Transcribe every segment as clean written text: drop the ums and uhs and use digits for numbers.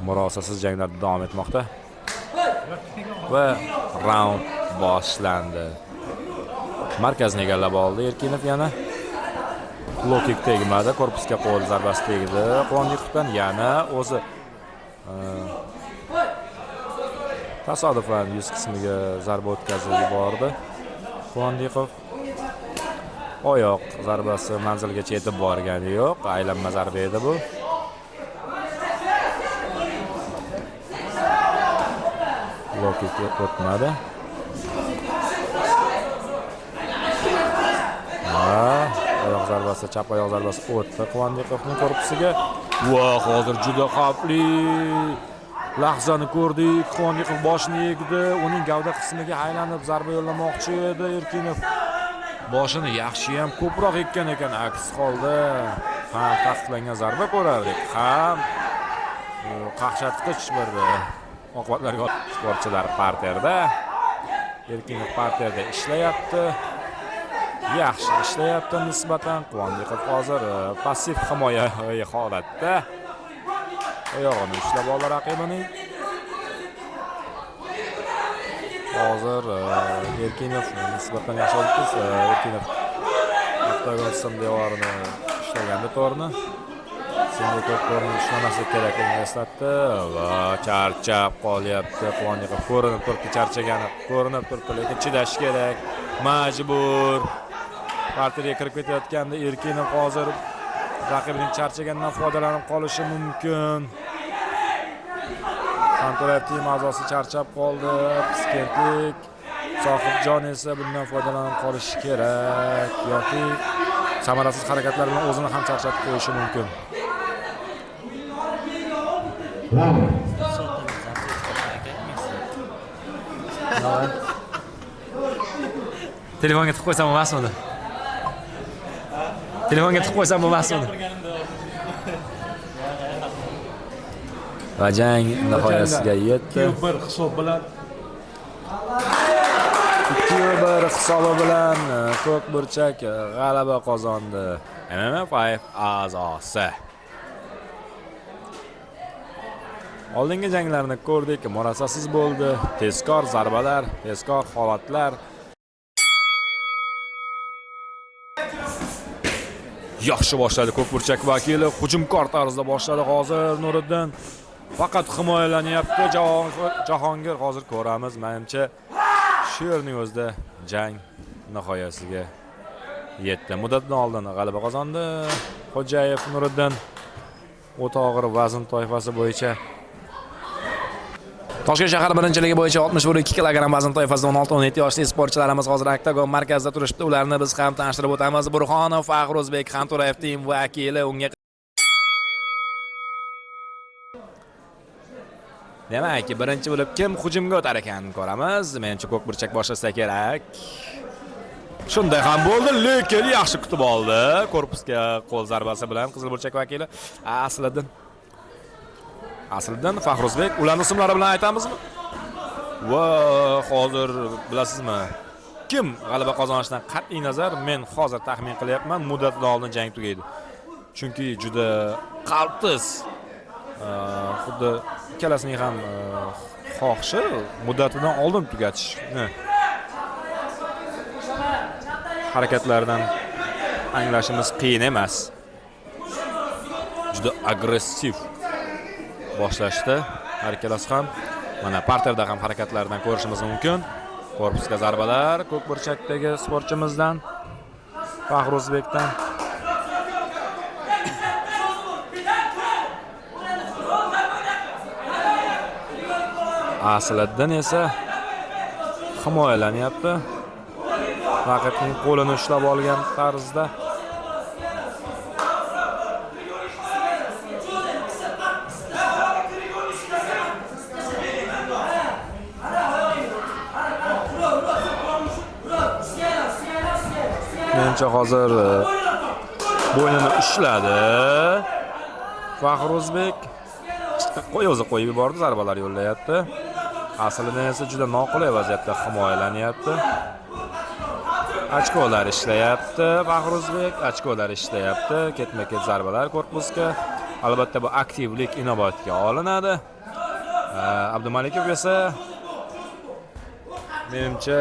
Murosasiz janglar davom etmoqda. Va raund boshlandi. Markazni egallab oldi Erkinov yana. Low kick tegmadi, korpusga qo'l zarbasi tegdi. Quvondiqovdan yana o'zi tasodifan yuz qismiga zarba o'tkazib yubordi. Quvondiqov oyoq zarbasi manzilgacha yetib borgani yo'q, aylanma zarba edi bu. Low kick o'tmadi. Oyoq zarbasi, chap oyoq zarbasi o'tdi Quvondiqovning korpusiga. Va hozir juda xavfli lahzani ko'rdik. Quvondiqov boshini egdi, uning gavda qismiga aylanib zarba yo'llamoqchi edi Erkinov. Boshini yaxshi ham ko'proq ekkan ekan, aks holda ham taqiqlangan zarba ko'rardik, ham qaqshatqich bir oqibatlarga. Sportchilar parterda. Erkinov parterda ishlayapti. Yaxshi ishlayapti nisbatan. Quvondiqov hozir passiv himoyaviy holatda. Oyog'ini ushlab oldi raqibining. Hozir Erkinov nisbatan yaxshi oldi. Erkinov oktagon sim devorini ushlaganda to'rni. Simli to'p to'rni ushlamaslik kerakligini eslatdi va charchab qolyapti Quvondiqov. Ko'rinib turibdi charchagani, ko'rinib turibdi, lekin chidash kerak. Majbur. Parterga kirib ketayotganda Erkinov hozir raqibining charchaganidan foydalanib qolishi mumkin. Xanturayev team a'zosi charchab qoldi. Piskentlik Sohibjon esa bundan foydalanib qolishi kerak yoki samarasiz harakatlar bilan o'zini ham charchatib qo'yishi mumkin. Telefonga tiqib qo'ysam bo'lmasmidi? Telefonga tiqib qo'ysam bo'lmasmidi? Va jang nihoyasiga yetdi. 2-1 hisob bilan 2-1 hisobi bilan ko'k burchak g'alaba qozondi. MMA 5 a'zosi. Oldingi janglarni ko'rdik, murosasiz bo'ldi. Tezkor zarbalar, tezkor holatlar. Yaxshi boshladi ko'k burchak vakili, hujumkor tarzda boshladi hozir Nuriddin. Faqat himoyalanyapti Jahongir. Hozir ko'ramiz, menimcha shu yerning o'zida jang nihoyasiga yetdi. Muddatidan oldin g'alaba qozondi Xo'jayev Nuriddin o'ta og'ir vazn toifasi bo'yicha. Toshkent shahar birinchiligi bo'yicha 61,2 kilogramm vazn toifasida 16-17 yoshli sportchilarimiz hozir oktagon markazida turishibdi. Ularni biz ham tanishtirib o'tamiz. Burxonov Faxruzbek Xanturayev team vakili unga. Demak, birinchi bo'lib kim hujumga o'tar ekan ko'ramiz. Menimcha ko'k burchak boshlasa kerak. Shunday ham bo'ldi, lekin yaxshi kutib oldi. Korpusga qo'l zarbasi bilan qizil burchak vakili Asliddin. Asliddin Faxruzbek, ularning ismlari bilan aytamizmi? Va hozir bilasizmi, kim g'alaba qozonishidan qat'iy nazar men hozir taxmin qilyapman, muddatidan oldin jang tugaydi. Chunki juda qaltis, xuddi ikkalasining ham xohishi muddatidan oldin tugatishni harakatlaridan anglashimiz qiyin emas. Juda agressiv boshlashdi har ikkalasi ham. Mana parterda ham harakatlardan ko'rishimiz mumkin. Korpusga zarbalar ko'k burchakdagi sportchimizdan Faxruzbekdan. Asliddin esa himoyalanyapti. Raqibning qo'lini ushlab olgan tarzda. Menimcha hozir bo'ynini ushladi. Faxruzbek o'zi qo'yib yubordi, zarbalar yo'llayapti. Aslida esa juda noqulay vaziyatda himoyalanyapti. Ochkolar ishlayapti Faxruzbek, ochkolar ishlayapti. Ketma-ket zarbalar korpusga. Albatta bu aktivlik inobatga olinadi. Abdumalikov esa menimcha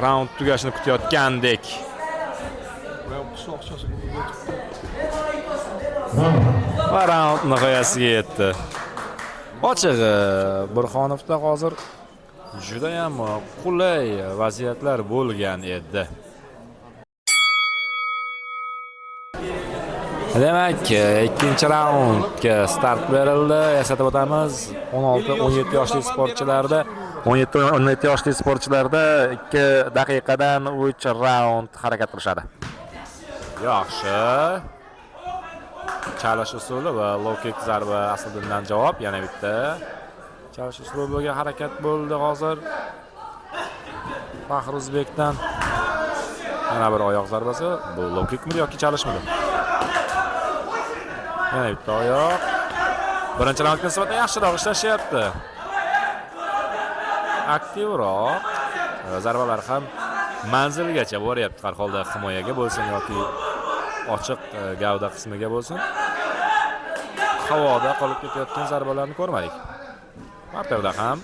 raund tugashini kutayotgandek. Bu ham qishloqchasi bo'lib o'tibdi. Va raund nihoyasiga yetdi. Ochig'i, Burxonovda hozir judayam qulay vaziyatlar bo'lgan edi. Demak, ikkinchi raundga start berildi. Eslatib o'tamiz, 16-17 yoshli sportchilarda 17-17 yoshli sportchilarda 2 daqiqadan 3 raund harakat qilishadi. Yaxshi. Chalish usuli va low kick zarba Asliddindan javob, yana bitta chalish uslubiga harakat bo'ldi hozir. Faxruzbekdan yana bir oyoq zarbasi. Bu low kickmidi yoki chalishmidi? Yana bitta oyoq. Birinchi raundga nisbatan yaxshiroq ishlashyapti. Aktivroq. Zarbalar ham manzilgacha boryapti, har holda himoyaga bo'lsin yoki ochiq gavda qismiga bo'lsin. Havoda qolib ketayotgan zarbalarni ko'rmadik. Parterda ham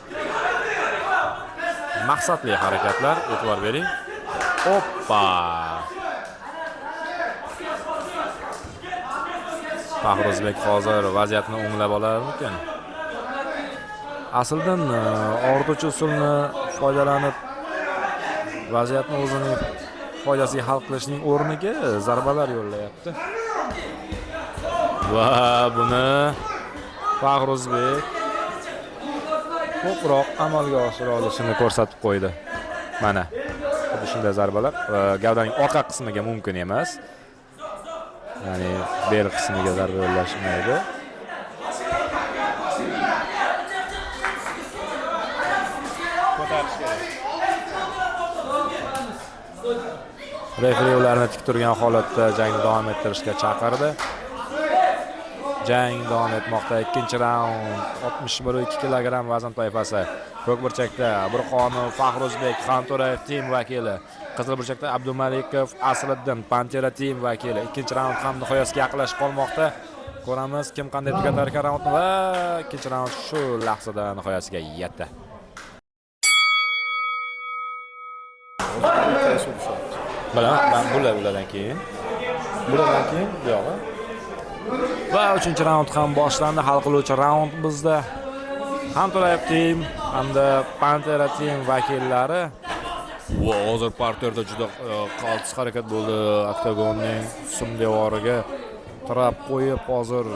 maqsadli harakatlar, e'tibor bering. Oppa! Faxruzbek hozir vaziyatni o'nglab olarmikan? Aslidan og'rituvchi usulni foydalanib vaziyatni o'zining foydasiga hal qilishning o'rniga zarbalar yo'llayapti. Va buni Faxruzbek ko'proq amalga oshira olishini ko'rsatib qo'ydi. Mana xuddi shunday zarbalar gavdaning orqa qismiga mumkin emas. Ya'ni bel qismiga zarba yo'llash mayli. Ko'tarish kerak. Referi ularni tik turgan holatda jangni davom ettirishga chaqirdi. Jang davom etmoqda. Ikkinchi raund, 61,2 kilogramm vazn toifasi. Ko'k burchakda Burxonov Faxruzbek, Xanto'rayev team vakili. Qizil burchakda Abdumalikov Asliddin, Pantera team vakili. Ikkinchi raund ham nihoyasiga yaqinlashib qolmoqda. Ko'ramiz, kim qanday tugatar ekan raundni va ikkinchi raund shu lahzada nihoyasiga yetdi. Bittasi urishyapti. Bilaman, man bulardan keyin. Bulardan keyin bu yog'i. Va uchinchi raund ham boshlandi. Hal qiluvchi raund bizda. Xanto'rayev team hamda Pantera team vakillari. Va hozir parterda juda qaltis harakat bo'ldi. Oktagonning sim devoriga tirab qo'yib, hozir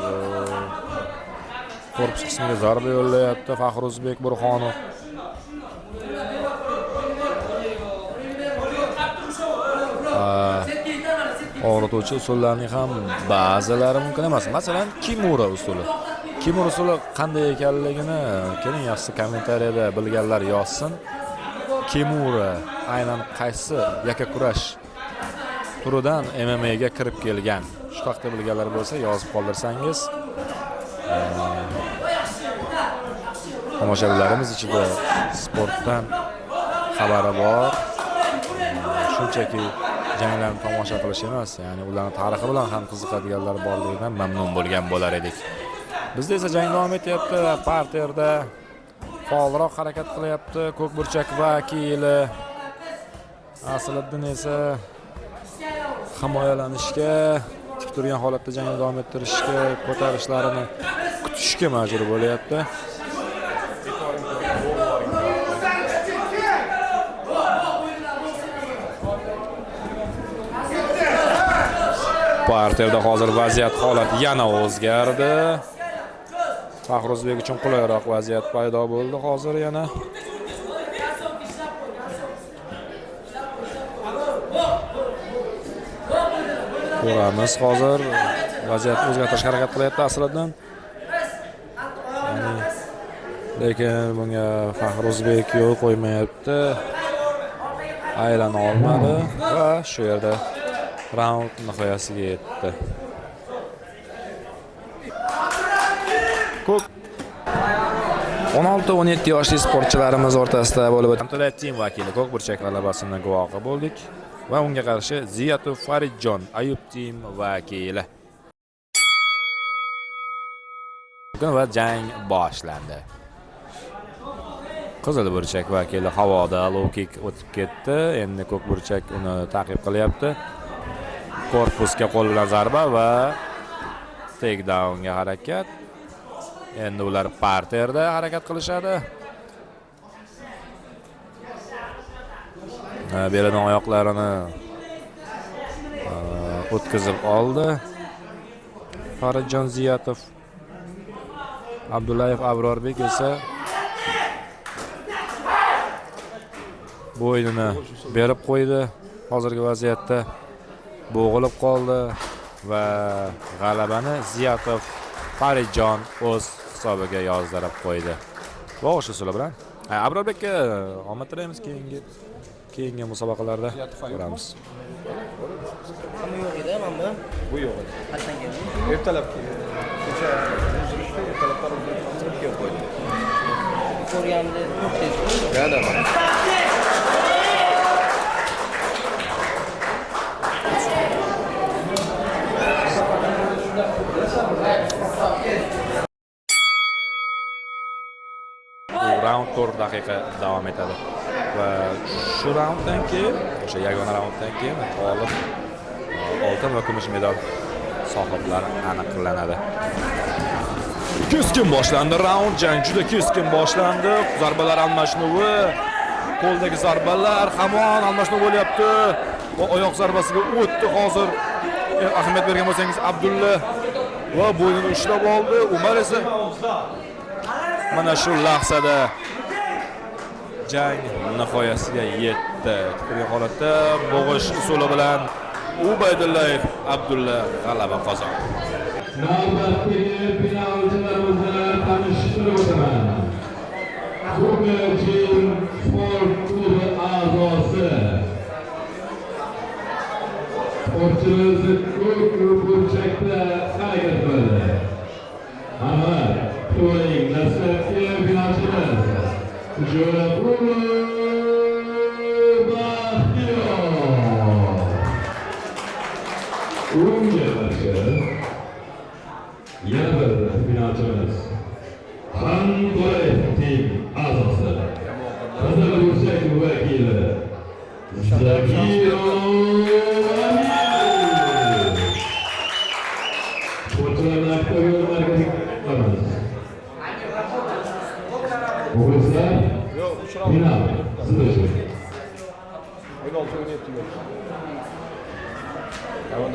korpus qismiga zarba yo'llayapti Faxruzbek Burxonov. Og'rituvchi usullarning ham ba'zilari mumkin emas. Masalan, Kimura usuli. Kimura usuli qanday ekanligini keling, yaxshisi kommentariyada bilganlar yozsin. Kimura aynan qaysi yakakurash turidan MMA ga kirib kelgan? Shu haqda bilganlar bo'lsa yozib qoldirsangiz, tomoshabinlarimiz ichida sportdan xabari bor. Shunchaki janglarni tomosha qilish emas, ya'ni ularning tarixi bilan ham qiziqadiganlar borligidan mamnun bo'lgan bo'lar edik. Bizda esa jang davom etyapti. Parterda faolroq harakat qilyapti ko'k burchak vakili. Asliddin esa himoyalanishga, tik turgan holatda jangni davom ettirishga, ko'tarishlarini kutishga majbur bo'lyapti. Parterda hozir vaziyat, holat yana o'zgardi. Faxruzbek uchun qulayroq vaziyat paydo bo'ldi hozir yana. Ko'ramiz, hozir vaziyatni o'zgartirishga harakat qilyapti Asliddin. Lekin bunga Faxruzbek yo'l qo'ymayapti. Aylana olmadi va shu yerda raund nihoyasiga yetdi. Ko'k 16-17 yoshli sportchilarimiz o'rtasida bo'lib o'tgan team vakili ko'k burchak g'alabasini guvohi bo'ldik va unga qarshi Ziyatov Faridjon, Ayub team vakili. Va jang boshlandi. Qizil burchak vakili havoda low kick o'tib ketdi. Endi ko'k burchak uni ta'qib qilyapti. Korpusga qo'l bilan zarba va takedownga harakat. Endi ular parterda harakat qilishadi. Belidan oyoqlarini o'tkazib oldi Faridjon Ziyatov. Abdullayev Abrorbek esa bo'ynini berib qo'ydi. Hozirgi vaziyatda bo'g'ilib qoldi va g'alabani Ziyatov Faridjon o'z hisobiga yozdirib qo'ydi. Va o'sha usuli bilan Abrorbekka omad tilaymiz, keyingi musobaqalarda ko'ramiz. Hamma yo'q edi, mana Bu yo'q edi. Qachon keldi? Ertalab keldi. Kecha uzilishdi, ertalab uzilib kelib qo'ydi. Ko'rganimda to'rt tez. Да, да. Bu raund 4 daqiqa davom etadi. Va shu raunddan keyin, o'sha yagona raunddan keyin g'olib oltin va kumush medal sohiblari aniqlanadi. Keskin boshlandi raund, jang juda keskin boshlandi. Zarbalar almashinuvi, qo'ldagi zarbalar hamon almashinuv bo'lyapti. Va oyoq zarbasiga o'tdi hozir. Ahamiyat bergan bo'lsangiz, Abdulla va bo'ynini ushlab oldi. Umar esa mana shu lahzada jang nihoyasiga yetdi. Kutilgan holatda bo'g'ish usuli bilan Ubaydullayev Abdulla g'alaba qozondi. Navbatdagi finalchilarimizni tanishtirib o'taman. Ko'kchin sport klubi a'zosi. Sportchimiz ko'k burchakda harakat qiladi. Marhamat, kutib dastlabki finalchimiz Jo'raqulov Baxtiyor. Unga qarshi yana bir finalchimiz Xanto'rayev Team a'zosi. Qizil burchak vakili Zakirov Amir. Sportchilarni oktagon markaziga qilamiz. Muxlislar, Yo'q, 3 raund. Final siz uchun. 16 17 yo'q. Davom.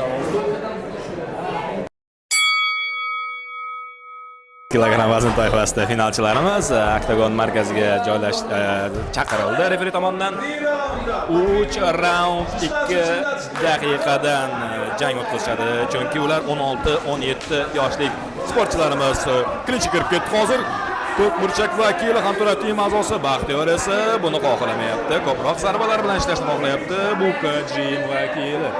Kilogramm vazn toifasida finalchilarimiz oktagon markaziga joylash chaqirildi referi tomonidan. 3 raund 2 daqiqadan jang o'tkazishadi, chunki ular 16-17 yoshlik sportchilarimiz. Klinchga kirib ketdi hozir. Ko'k burchak vakili Xanto'ra Team a'zosi Baxtiyor esa buni xohlamayapti. Ko'proq zarbalar bilan ishlashni xohlayapti Buka Gym vakili.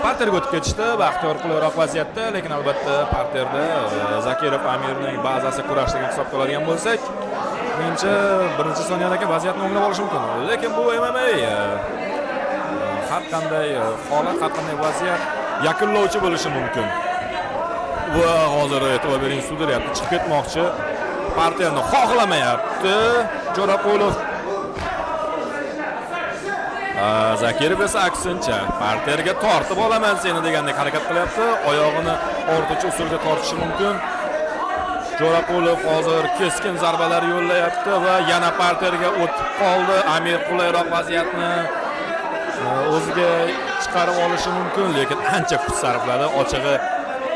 Parterga o'tib ketishdi. Baxtiyor qulayroq vaziyatda, lekin albatta parterda Zakirov Amirning bazasi kurashligini hisobga oladigan bo'lsak, menimcha birinchi soniyadagi vaziyatni o'nglab olishi mumkin. Lekin bu MMA, har qanday holat, har qanday vaziyat yakunlovchi bo'lishi mumkin. Va hozir e'tibor bering, sudiryapti, chiqib ketmoqchi. Parterni xohlamayapti Jo'raqulov. Zakirov esa aksincha parterga tortib olaman seni degandek harakat qilyapti. Oyog'ini ortiqcha usulda tortishi mumkin. Jo'raqulov hozir keskin zarbalar yo'llayapti va yana parterga o'tib qoldi. Amir qulayroq vaziyatni o'ziga chiqarib olishi mumkin, lekin ancha kuch sarfladi. Ochig'i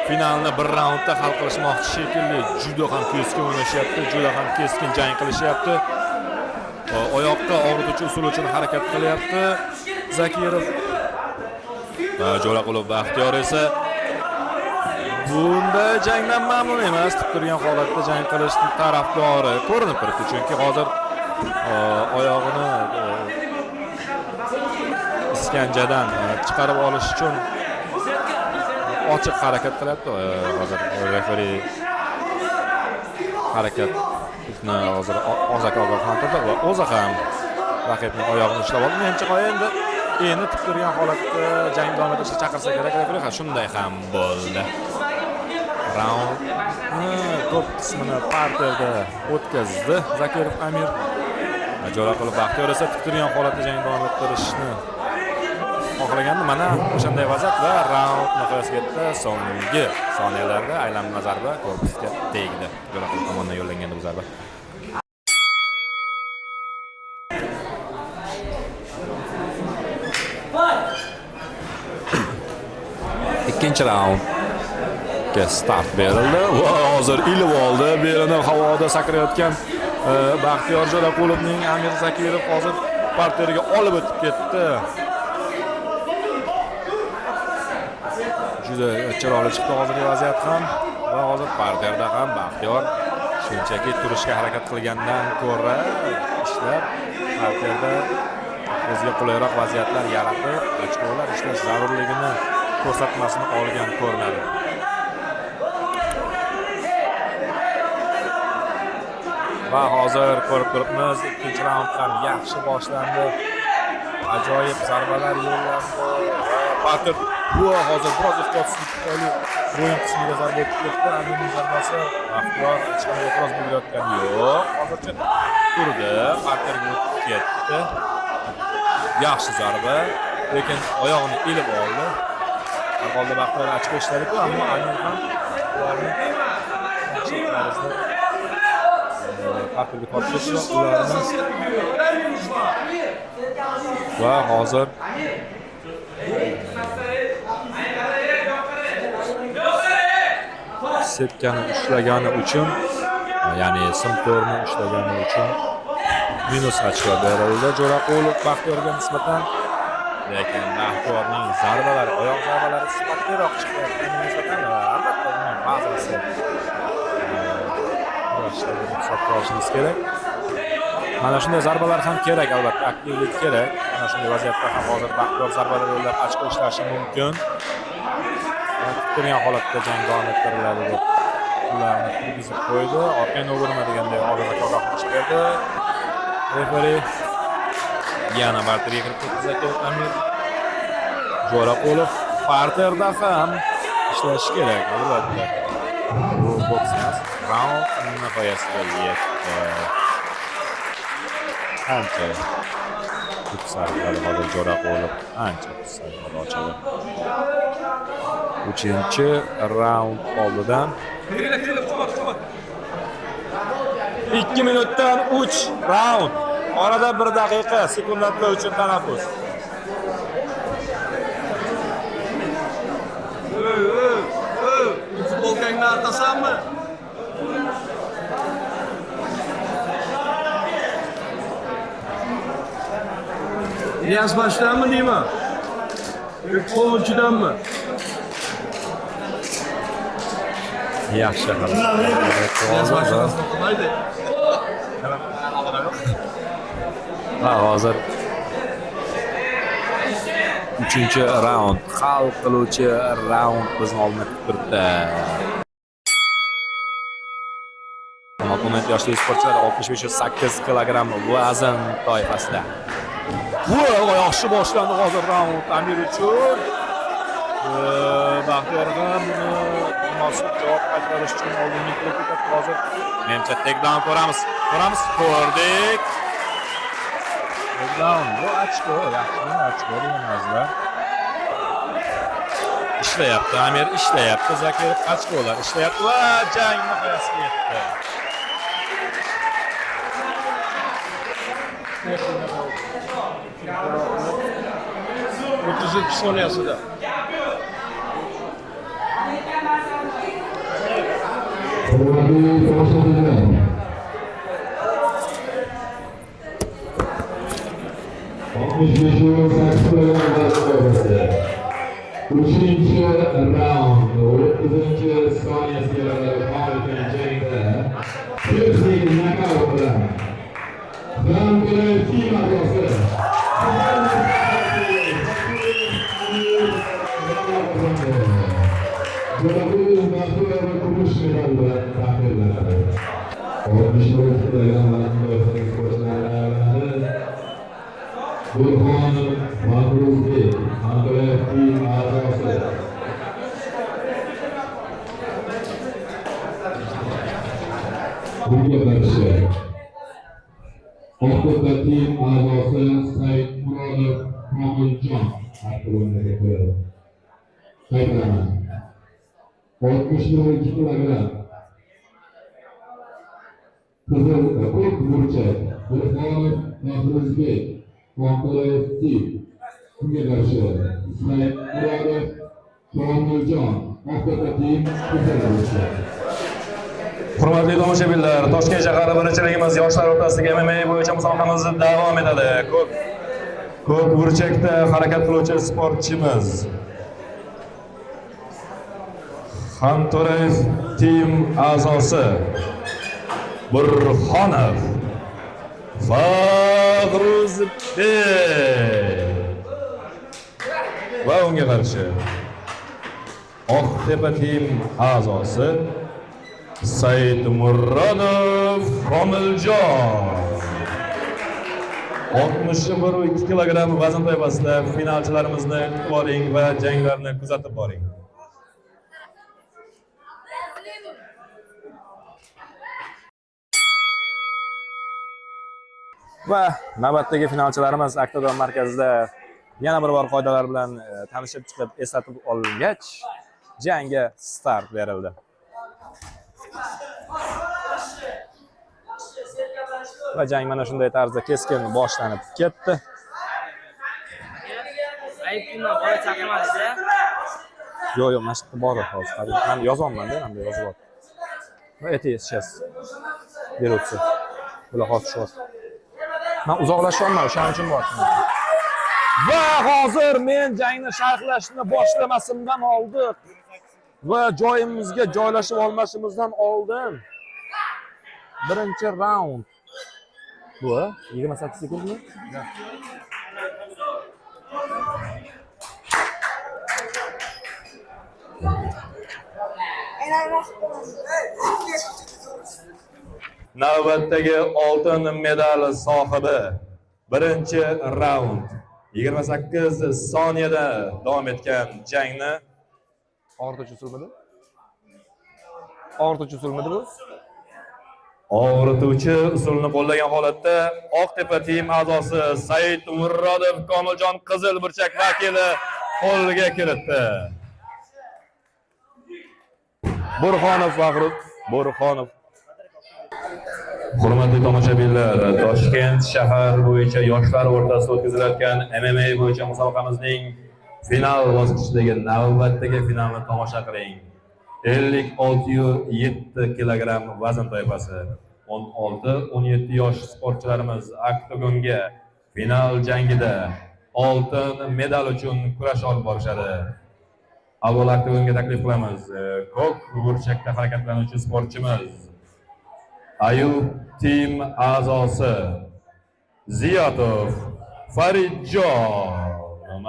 finalni bir raundda hal qilishmoqchi shekilli. Juda ham keskin o'ynashyapti, juda ham keskin jang qilishyapti. Oyoqqa og'rituvchi usul uchun harakat qilyapti Zakirov. Jo'raqulov Baxtiyor esa bunday jangdan mamnun emas. Tik turgan holatda jang qilish tarafdori ko'rinib turibdi, chunki hozir oyog'ini iskanjadan chiqarib olish uchun ochiq harakat qilyapti. Hozir referi harakatni hozir og'zaki ogohlantirdi va o'zi ham raqibning oyog'ini ushlab oldi. Menimcha, endi tik turgan holatda jang davom etishga chaqirsa kerak referi. Ha, shunday ham bo'ldi. Raundni Raundni ko'p qismini parterda o'tkazdi Zakirov Amir. Jo'raqulov Baxtiyor esa tik turgan holatda jangni davom ettirishni xohlagandi. Mana o'shanday vaziyat va raund nihoyasiga yetdi. So'nggi soniyalarda aylanma zarba korpusga tegdi. Jo'raqulov tomonidan yo'llangan bu zarba. Ikkinchi raundga start berildi va hozir ilib oldi. Belini havoda sakrayotgan Baxtiyor Jo'raqulovning Amir Zakirov hozir parterga olib o'tib ketdi. Juda chiroyli chiqdi hozirgi vaziyat ham va hozir parterda ham Baxtiyor shunchaki turishga harakat qilgandan ko'ra ishlab parterda o'ziga qulayroq vaziyatlar yaratib, ochkolar ishlash zarurligini ko'rsatmasini olgan ko'rinadi. Va hozir ko'rib turibmiz, ikkinchi raund ham yaxshi boshlandi. Ajoyib zarbalar yo'llandi. Parter bu hozir biroz ehtiyotsizlik tufayli bo'yin qismiga zarba o'tib ketdi. Amirning zarbasi. Baxtiyor hech qanday e'tiroz bildirayotgani yo'q. Hozircha turdi, parterga o'tib ketdi. Yaxshi zarba, lekin oyog'ini ilib oldi. Har holda Baxtiyor ochko ishladi-ku, ammo Amir ham ularni yaxshi tarzda parterga tortish ularni va hozir setkani ushlagani uchun, ya'ni sim to'rni ushlagani uchun minus ochko berildi Jo'raqulov Baxtiyorga nisbatan. Lekin Baxtiyorning zarbalari, oyoq zarbalari sifatliroq chiqayotganiga nisbatan va albatta uning ba'zisi hisobga olishimiz kerak. Mana shunday zarbalar ham kerak, albatta aktivlik kerak. Mana shunday vaziyatda ham hozir Baxtiyor zarbalar yo'llab ochko ishlashi mumkin. Turgan holatda jang davom ettiriladi deb ularni turgizib qo'ydi. Orqaga o'girma deganday oldinga ogohlantirish berdi referi. Yana parterga kirib ketdi Zakirov Amir. Jo'raqulov parterda ham ishlashi kerak albatta. Bu boks emas, raund nihoyasiga yetdi. Ancha kuch sarfladi hozir Jo'raqulov, ancha kuch sarfladi ochig'i. 3-raund oldidan 2 minutdan 3 raund. Orada 1 daqiqa sekundlatlar uchun tanaffus. Futbolkangni artasanmi? Niyazbashdanmi deyman? Yoki qovunchidanmi? Yaxshi ham. Niyazbashdan qilmaydi. Va hozir 3-raund, hal qiluvchi raund bizni oldinda kutib turibdi. 17 yoshli sportchilar 65,8 kilogramm vazn toifasida. Va yaxshi boshlandi hozir raund Amir uchun. Baxtiyor ham buni munosib javob qaytarish uchun oldinga kirib ketadi hozir. Menimcha takedown ko'ramiz. Ko'ramiz, ko'rdik. Takedown bu ochko, yaxshigina ochko deganimizda. Ishlayapti Amir, ishlayapti Zakirov, ochkolar ishlayapti va jang nihoyasiga yetdi. Otuz ikki soniyasida. Hurmatli tomoshabinlar, 65,8 kilogramm vazn toifasida 3-raund 30-soniyasiga qolgan jangda texnik nokaut bilan Xanto'rayev Team a'zosi Jo'raqulov Baxtiyor kumush medal bilan taqdirlanadi. 64 kilogramm vazn toifasidagi sportchilar aylanadi. Burxonov Mahruzbek Xanto'rayev Team a'zosi. Qarshi Oqtepa Team a'zosi Saidmurodov Komiljon oktagonga kiradi. Qaytaraman. 61 kilogramm. Qizil ko'k burchak Burxonov Bahruzbek, Xonto'rayev Team. Unga qarshi Saidmurodov Komiljon, Oqtepa Team, qizil burchak. Hurmatli tomoshabinlar, Toshkent shahari birinchiligimiz yoshlar o'rtasidagi MMA bo'yicha musobaqamiz davom etadi. Ko'k burchakda harakat qiluvchi sportchimiz Xonto'rayev Team a'zosi Burxonov Faxruzbek va unga qarshi Oqtepa Team a'zosi Saidmurodov Komiljon. 61,2 kilogramm vazn toifasida finalchilarimizni kutib oling va janglarni kuzatib boring. Va navbatdagi finalchilarimiz oktagon markazida yana bir bor qoidalar bilan tanishib chiqib, eslatib olingach, jangga start berildi. Va jang mana shunday tarzda keskin boshlanib ketdi. Ayib bundan bola chaqirmadingiz a? Yo'q, mana shu yerda bor hozir. Man yozyapman-da, mana yozyapti. Ну, это сейчас берутся. Bular hozir tushyapti. Man uzoqlashyapman, o'shaning uchun bor. Va hozir men jangni sharhlashni boshlamasimdan oldin va joyimizga joylashib olmashimizdan oldin birinchi raund bu, a? 28 sekundmi? Navbatdagi oltin medal sohibi, birinchi raund 28 soniyada davom etgan jangni Og'rituvchi usulmidi? Og'rituvchi usulmidi bu? Og'rituvchi usulni qo'llagan holatda Oqtepa Team a'zosi Said Murodov Komiljon, qizil burchak vakili, qo'lga kiritdi. Burxonov Faxrud Burxonov. Hurmatli tomoshabinlar, Toshkent shahar bo'yicha yoshlar o'rtasida o'tkazilayotgan MMA bo'yicha musobaqamizning final bosqichidagi navbatdagi finalni tomosha qiling. 56,7 kilogramm vazn toifasi. 16-17 yosh sportchilarimiz oktagonga final jangida oltin medal uchun kurash olib borishadi. Avval oktagonga taklif qilamiz. Ko'k burchakda harakatlanuvchi sportchimiz Ayub Team a'zosi Ziyotov Faridjon.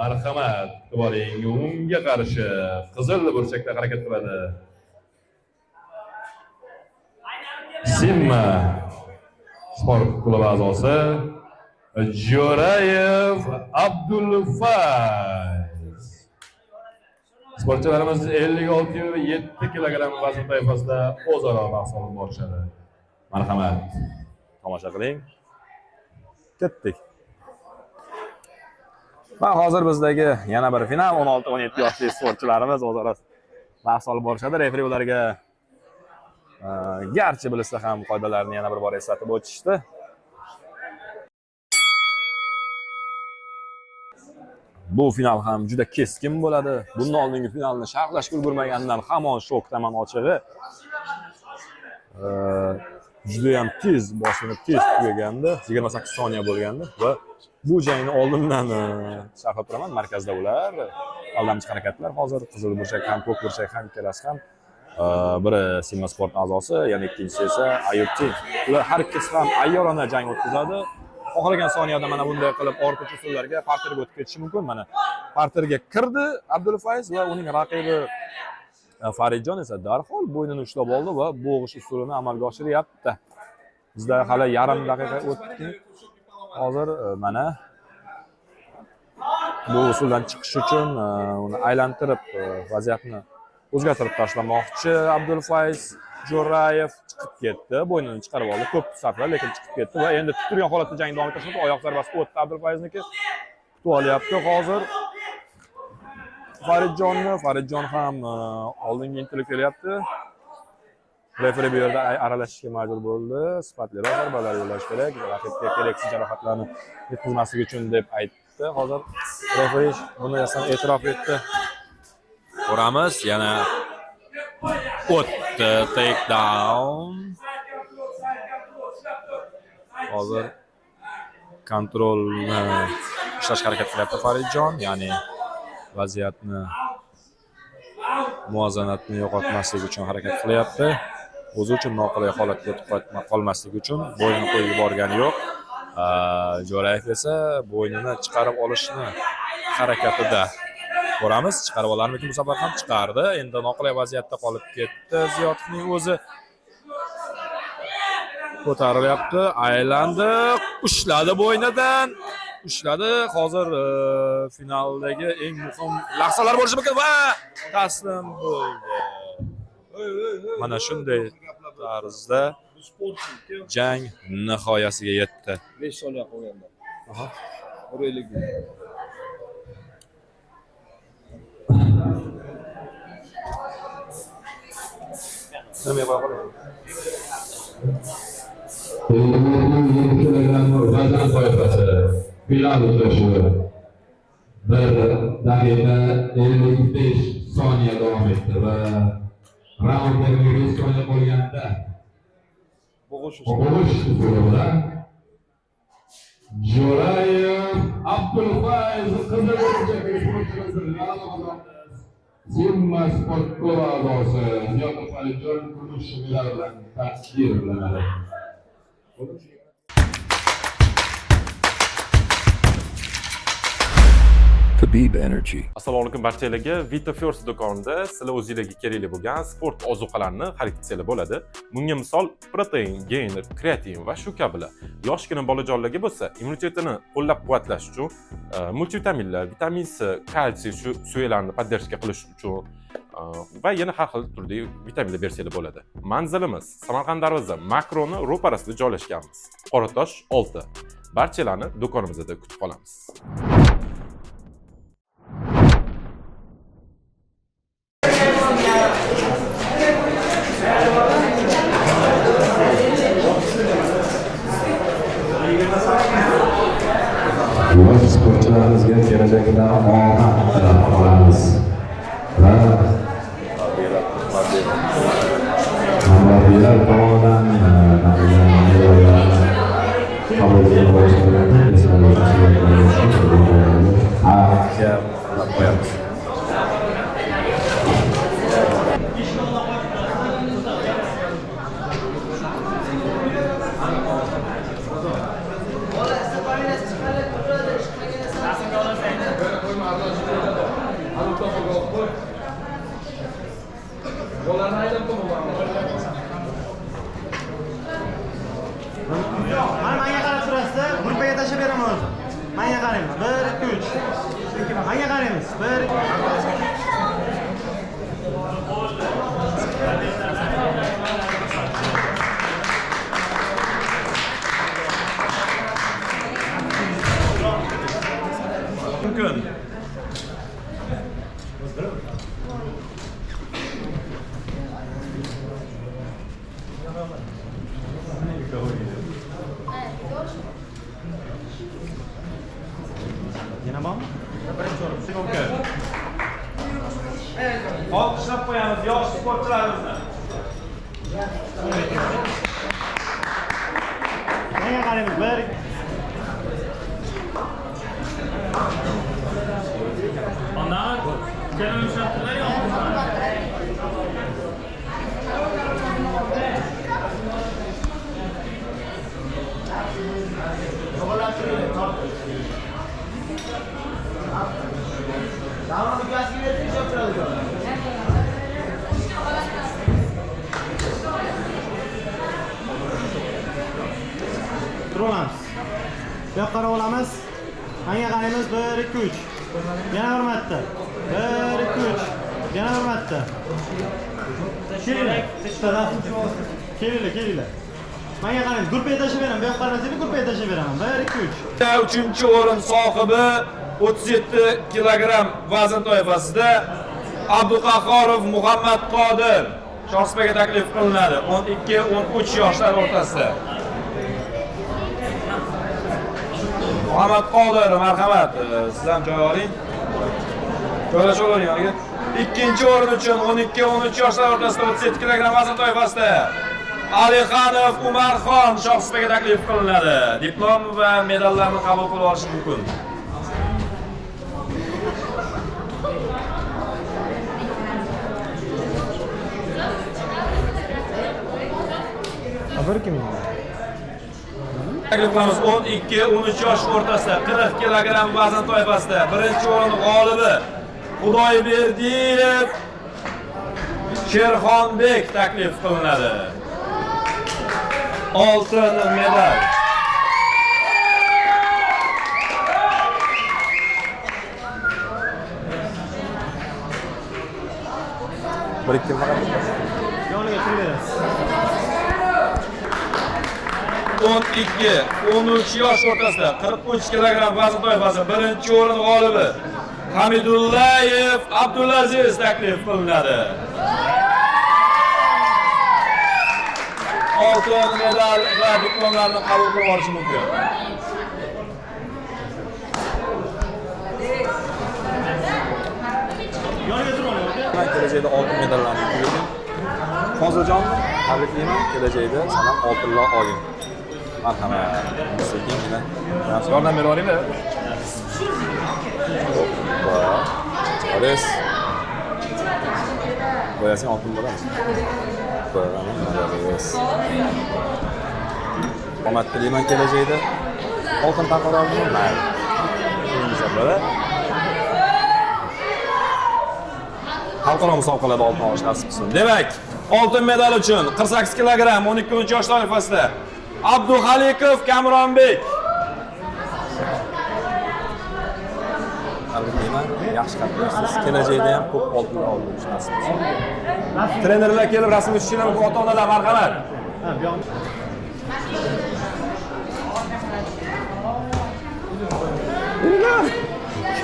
Marhamat, kutib oling. Unga qarshi qizil burchakda harakat qiladi. Simma sport klubi a'zosi Jo'rayev Abdulfayz. Sportchilarimiz 56,7 kilogramm vazn toifasida o'zaro bahs olib borishadi. Marhamat, tomosha qiling. Ketdik. Va hozir bizdagi yana bir final, 16-17 yoshli sportchilarimiz o'zaro bahs olib borishadi. Referi ularga garchi bilsa ham qoidalarni yana bir bor eslatib o'tishdi. Bu final ham juda keskin bo'ladi. Bundan oldingi finalni sharhlashga ulgurmagandan hamon shokdaman ochig'i. Juda ham tez boshlanib, tez tugagandi. 28 soniya bo'lgandi va bu jangni oldindan sharhlab turaman. Markazda ular aldamchi harakatlar hozir qizil burchak ham, ko'k burchak ham, ikkalasi ham, biri Simma Sport a'zosi, yana ikkinchisi esa Ayub Team. Ular har ikkisi ham ayyorona jang o'tkazadi. Xohlagan soniyada mana bunday qilib ortiqcha usullarga parterga o'tib ketishi mumkin. Mana parterga kirdi Abdulfayz va uning raqibi Faridjon esa darhol bo'ynini ushlab oldi va bo'g'ish usulini amalga oshiryapti. Bizda hali yarim daqiqa o'tdi. Hozir mana bu usuldan chiqish uchun uni aylantirib, vaziyatni o'zgartirib tashlamoqchi Abdulfayz. Jo'rayev chiqib ketdi, bo'ynini chiqarib oldi, ko'p sarfladi, lekin chiqib ketdi va endi tik turgan holatda jang davom ettirishmoqda. Oyoq zarbasi o'tdi Abdulfayzniki. Kutib olyapti hozir Faridjonni. Faridjon ham oldinga intilib kelyapti. Referi bu yerda aralashishga majbur bo'ldi. Sifatliroq zarbalar yo'llash kerak, raqibga keraksiz jarohatlarni yetkazmaslik uchun deb aytdi. Hozir referi buni e'tirof etdi. Ko'ramiz, yana o'tdi take down. Hozir kontrolni ishlashga harakat qilyapti Faridjon, ya'ni vaziyatni, muvozanatni yo'qotmaslik uchun harakat qilyapti. O'zi uchun noqulay holatga o'tib qolmaslik uchun bo'ynini qo'yib yuborgani yo'q. Jo'rayev esa bo'ynini chiqarib olishni harakatida. Ko'ramiz, chiqarib olarmikin, bu safar ham chiqardi. Endi noqulay vaziyatda qolib ketdi Ziyotovning o'zi. Ko'tarilyapti, aylandi, ushladi bo'ynidan. Ushladi. Hozir finaldagi eng muhim lahzalar bo'lishi mumkin va taslim bo'ldi. Mana shunday tarzda jang nihoyasiga yetdi. 5 soniya qolganda. 1.50. Vazn toifasi final uchrashuvi 1 daqiqa 55 soniya davom etdi va raundga 5 soniya qolganda Bo'g'ish bo'g'ish usuli bilan Jo'rayev Abdulfayz qizil burchakdagi sportchimiz g'alaba qozondi. Zimma sport klubi a'zosi Ziyodov Faridjon kumush medal bilan taqdirlanadi. Habib Energy. Assalomu alaykum barchalarga. Vita First do'konida sizlar o'zingizlarga kerakli bo'lgan sport ozuqalarini xarid qilsanglar bo'ladi. Bunga misol protein, gainer, kreatin va shu kabilar. Yoshgina bolajonlarga bo'lsa immunitetini qo'llab-quvvatlash uchun multivitaminlar, vitamin C, kalsiy shu suyaklarni поддержка qilish uchun va yana har xil turdagi vitaminlar bersanglar bo'ladi. Manzilimiz Samarqand Darvoza Makroni ro'parasida joylashganmiz. Qoratosh 6. Barchalarni do'konimizda kutib qolamiz. Yosh sportchilarimizga kelajakda omad tilab qolamiz va murabbiylar tomonidan medallarni qabul qilib Qo'yamiz. Mana menga qarab turasizda, gruppaga tashlab beraman o'zim. Menga qaraymiz. 1 2 3. Menga qaraymiz. 1. Mumkin. Yana bormi? Birinchi o'rin. Mumkin. Olqishlab qo'yamiz yosh sportchilarimizni. Menga qaraymiz. 1. Ondan kelin ushlab turlar Davron ukasiga bersin, ushlab turadi. Turib olamiz. Bu yoqqa qarab olamiz. Menga qaraymiz. 1 2 3. Yana bir marta. 1 2 3. Yana bir marta. Kelinglar. Kelinglar, kelinglar. Menga qarang, gruppaga tashlab beraman. Bu yoqqa qarasanglar, gruppaga tashlab beraman. 1 2 3. Uchinchi o'rin sohibi 37 kilogramm vazn toifasida Abduqahhorov Muhammad Qodir shohsupaga taklif qilinadi. 12-13 yoshlar o'rtasida. Muhammad Qodir, marhamat, siz ham joy oling. Joylashib oling yoniga. Ikkinchi o'rin uchun 12-13 yoshlar o'rtasida 37 kilogramm vazn toifasida Alixanov Umarxon shohsupaga taklif qilinadi. Diplom va medallarni qabul qilib olish mumkin. Bir kim? Taklif qilamiz 12-13 yosh o'rtasida 40 kilogramm vazn toifasida birinchi o'rin g'olibi Xudoyberdiyev Sherxonbek taklif qilinadi. Oltin medal. Bir ikki faqat. Yoniga turib berasiz. 12-13 yosh o'rtasida 43 kilogramm vazn toifasi birinchi o'rin g'olibi Hamidullayev Abdulaziz taklif qilinadi. Oltin medal va diplomlarni qabul qilib olish mumkin. Yoniga turib oling, aka. Men kelajakda oltin medallarni yutib. Foziljon, tabriklayman, kelajakda sen ham oltinlar olgin. Marhamat. Sekingina. Yordam bera olinglar. Hoppa. Ores. Qo'yasang oltin bo'ladi. Qo'yaman. Omad tilayman kelajakda. Oltin taqib oldimi? Mayli. Bo'ladi. Xalqaro musobaqalarda oltin olish nasib qilsin. Demak, oltin medal uchun 48 kilogramm 12-13 yosh toifasida Abduxalikov Kamronbek. Tabriklayman, yaxshi qatnashdingiz. Kelajakda ham ko'p oltinlar olish nasib qilsin. Trenerlar kelib rasmga tushishinglar mumkin, ota-onalar marhamat. Ha, bu yoqni.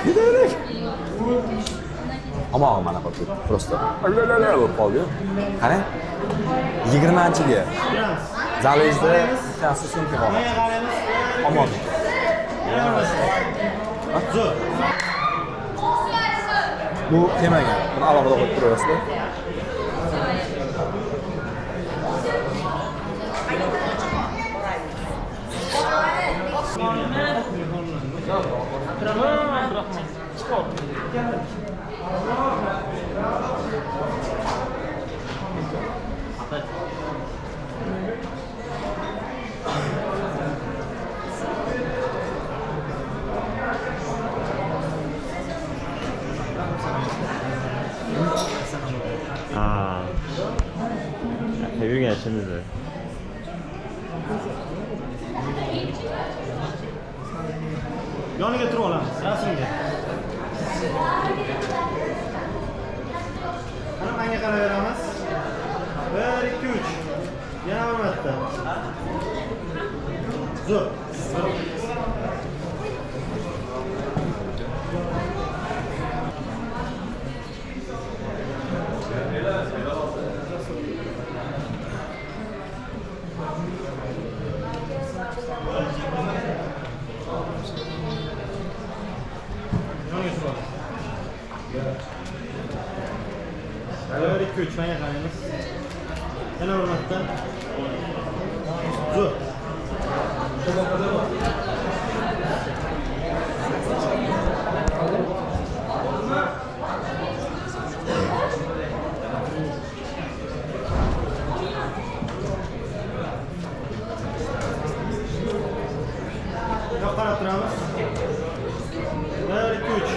Ketaylik. Tomog'im mana qilib ketdi. Просто bo'lib qoldi-yu. Qarang. 20-ga. Zalingizda bittasi sumka bor. Menga qaraymiz. Omon. Zo'r. Bu temagan. Buni alohida qo'yib turaverasizlar. Ha. Yurgan ishimiz. Yoniga turib olamiz, rasmga. Mana menga qaraveramiz. 1 2 3. Yana bir marta. Zo'r. Yoniga turib olamiz. 1 2 3 menga qaraymiz. Yana bir marta. Zo'r. Yo'q, qarab turamiz. 1 2 3.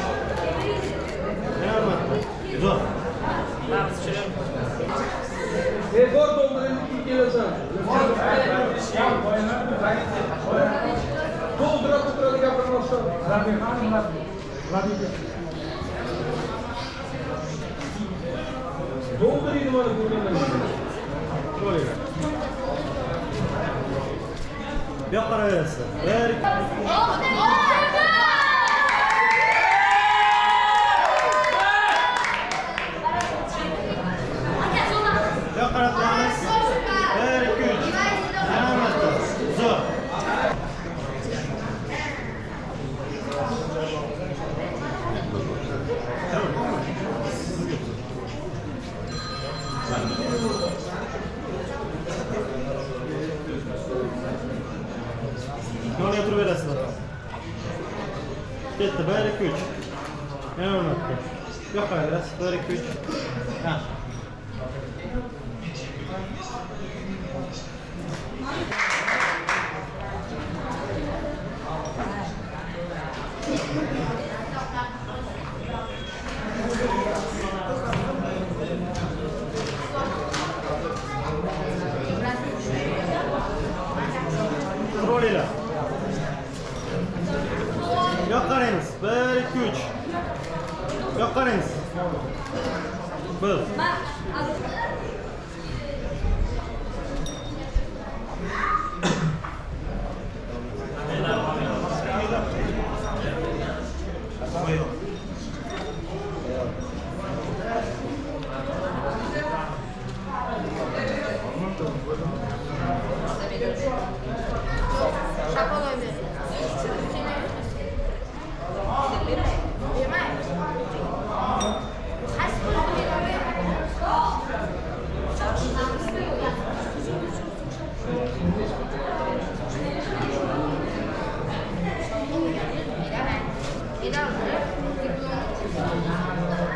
Yana bir marta. Zo'r. Bu yoqqa qaraverasiz. 1 Bu yoqqa qarab turamiz. 1 2 3. Yana bir marta. Zo'r. Yonga turaverasizlar. Ketdi. 1 2 3. Yana bir marta. Bu yoqqa qaraverasiz. 1 2 3. Yaxshi. Turolinglar. Bu yoqqa qaraymiz. 1 2 3. Bu yoqqa qaraymiz. 1. Bu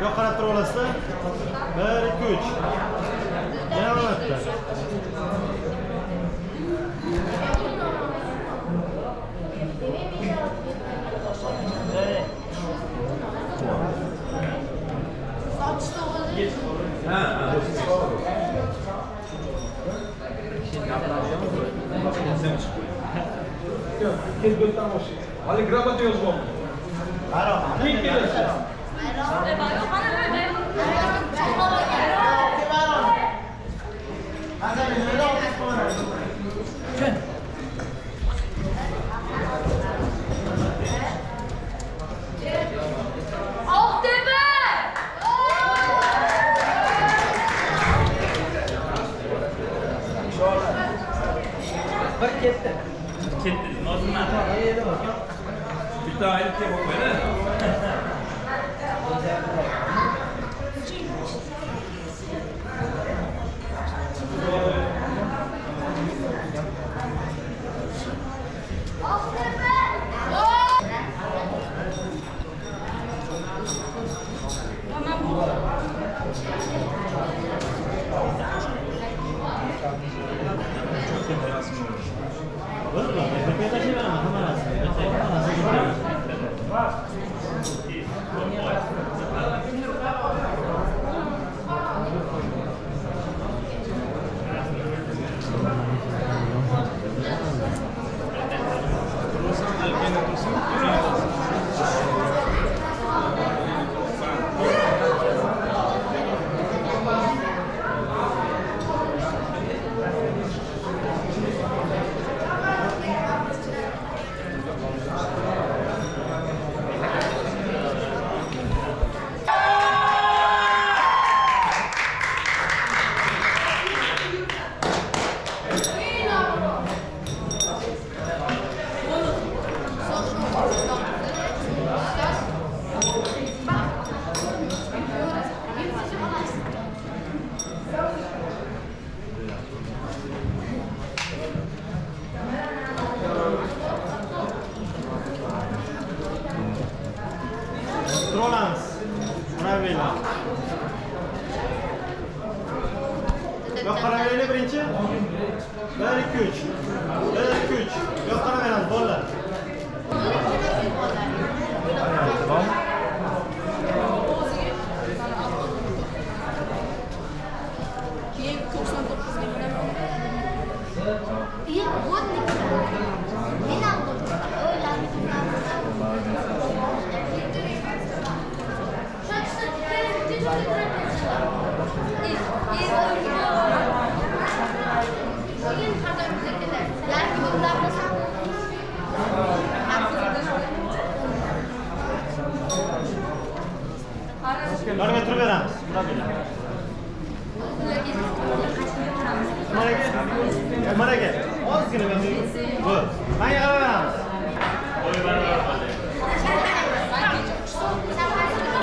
yoqqa qarab tura olasizlar. 1 2 3. Yana bir marta. Bitta ayni kelib qo'ydi. Turolamiz. Murabbiylar. Bu yoqqa qaraveraylik birinchi. 1 2 3. 1 2 3. Bu yoqqa qaraveramiz bolalar. Keyin 99 ga bilaman. Murabbiylar. Umar aka, Umar aka, ozgina bu. Manga qaraveramiz.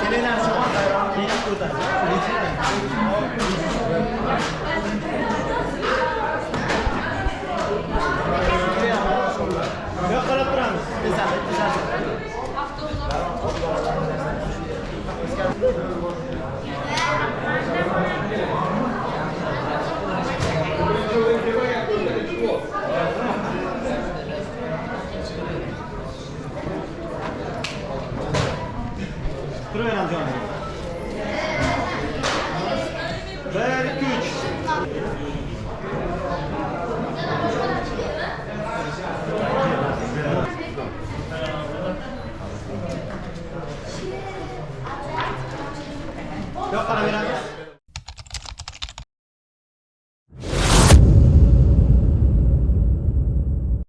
Kelinglar shu yetib o'tadi. Yo'q, qarab turamiz. Esadi, esadi. Turaveramiz yonida. 1 2 3. Yo'q, qaraveramiz.